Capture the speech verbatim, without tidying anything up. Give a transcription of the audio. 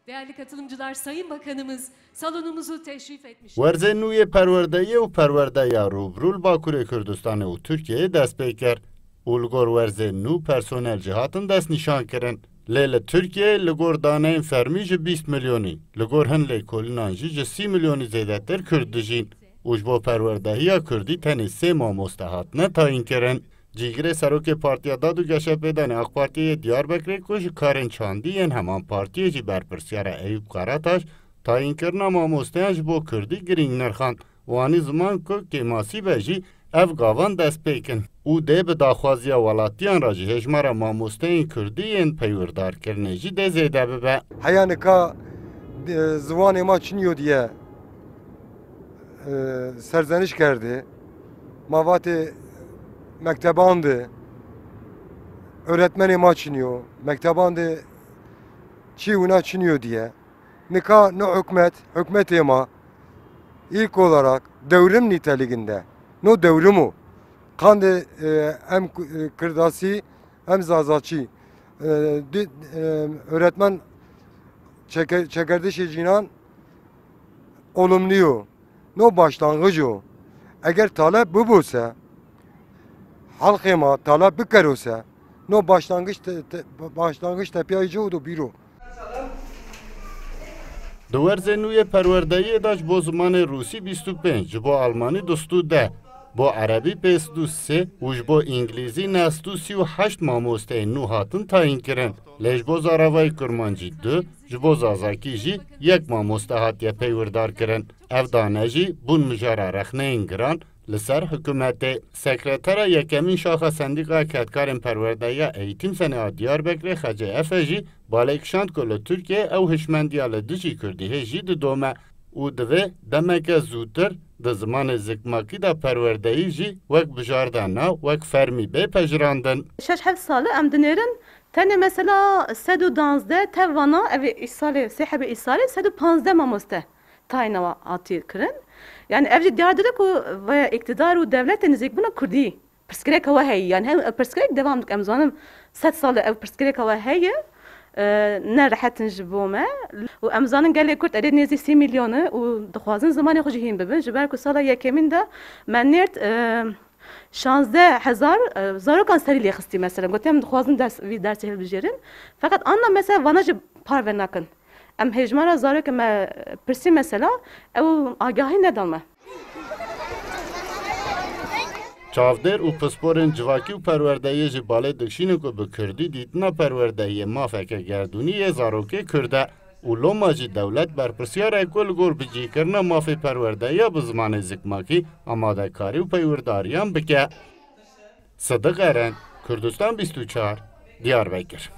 Değerli katılımcılar, Sayın Bakanımız salonumuzu teşrif etmiş. Werzê nû yê perwerdeyê û perwerdeya rûbirû li Bakurê Kurdistanê û Tirkiyeyê dest pê kir û li gor werzê nû personel jî hatin destnîşankirin. Lê li Tirkiyeyê li gor daneyên fermî ji bîst milyonî, li gor hin lêkolînan jî ji sî milyonî zêdetir Kurd dijîn û ji bo perwerdehiya Kurdî tenê sê mamoste hatine tayînkirin. Cîgirê serokê Partiya Dad û Geşepêdanê AK Partiyê yê Diyarbekirê ku ji karên çandî yên heman partiyê jî berpirsiyar e Eyûp Karataş, tayînkirina mamosteyan ji bo Kurdî girîng nirxand û anî ziman ku kêmasî be jî ev gavan dest pê kin û dê bi daxwaziya welatiyan re jî hêjmara mamosteyên Kurdî yên peywirdarkirinê jî dê zêde bibe. Heya nika, e, ziwanê ma çiniyo diye, e, serzeniş kerdê. Ma vatê mekteban de öğretmenê ma çiniyo, mekteban de çi wina çiniyo diye. Nika no hükümet, hükümetê ma ilk olarak devrim niteliginde. No devrim o. Qandê, e, em ku-, e, Kirdasî, em Zazaçî. E, di-, e, öğretmen çeke-, çekerdişê cînan olumlu yo. No başlangıç o. Eger talep bibose, halkê ma talep bikero se, no başlangıç te-, te-, başlangıç tepiyayı cihd û bîro. Di werzê nû yê perwerdeyiyê de ji bo zimanê rûsî bîst û pênc, ji bo almanî du sed û deh, bo erebî pênc sed û sê û ji bo îngilîzî neh sed û sî û heşt mamosteyên nû hatin tayîn kirin. Lê ji bo zaravayê kurmancî du, ji bo zazakî jî yek mamoste hatiye peywirdarkirin. Ev dane jî bûn mijara rexneyên giran li ser hikûmetê. Sekretera yekemîn şaxa Sendîkaya Kedkarên Perwerdeya Eğitim Senê a Diyarbekirê Xecê Efe jî balê kişand ku li Tirkiyeyê ew hişmendiya li dijî Kurdî hê jî didome û divê demeke zûtir di zimanê zikmakî de perwerdeyî jî wek bijardana, wek fermî bê pejirandin. Şeş heft sal e em dinêrin, tenê mesela sed û danzdeh tev vana, ev ê îsalê, sê hebê îsalê sed û panzdeh mamoste tayîna wan hatî kirin. Yani ev jî diyar dike ku vaya îktidar û dewletê nêzîkbûna Kurdî. Pirsgirêka we heye, yani hem pirsgirêk devam dike. Em zanin sed sal e ev pirsgirêka we heye, e, ne rehet in ji bo me. Û em zanin gelê Kurd erê nêzî sî milyon e û dixwazin zimanê xwe jî hîn bibin. Ji ber ku sala yekemîn de me nêrt, e, şazdeh hezar, e, zarokan serî lê xistî mesela. Gotin em dixwazin ders, vî dersê hilbijêrin. Feqet anna mesela vana jî parve nakin. Em hêjmara zarokê me pirsî mesela, ew agahî nedan me. Çavdêr û pisporên civakî û perwerdeyê jî balê dikişînin ku bi Kurdî dîtina perwerdeyê mafeke gerdûnî yê zarokê Kurd e û loma jî dewlet berpirsiyar e ku li gor bicihkirina mafê perwerdeya bi zimanê zikmakî amadekarî û peywirdarîyan bike. Sidiq Eren, Kurdistan bîst û çar, Diyarbekir.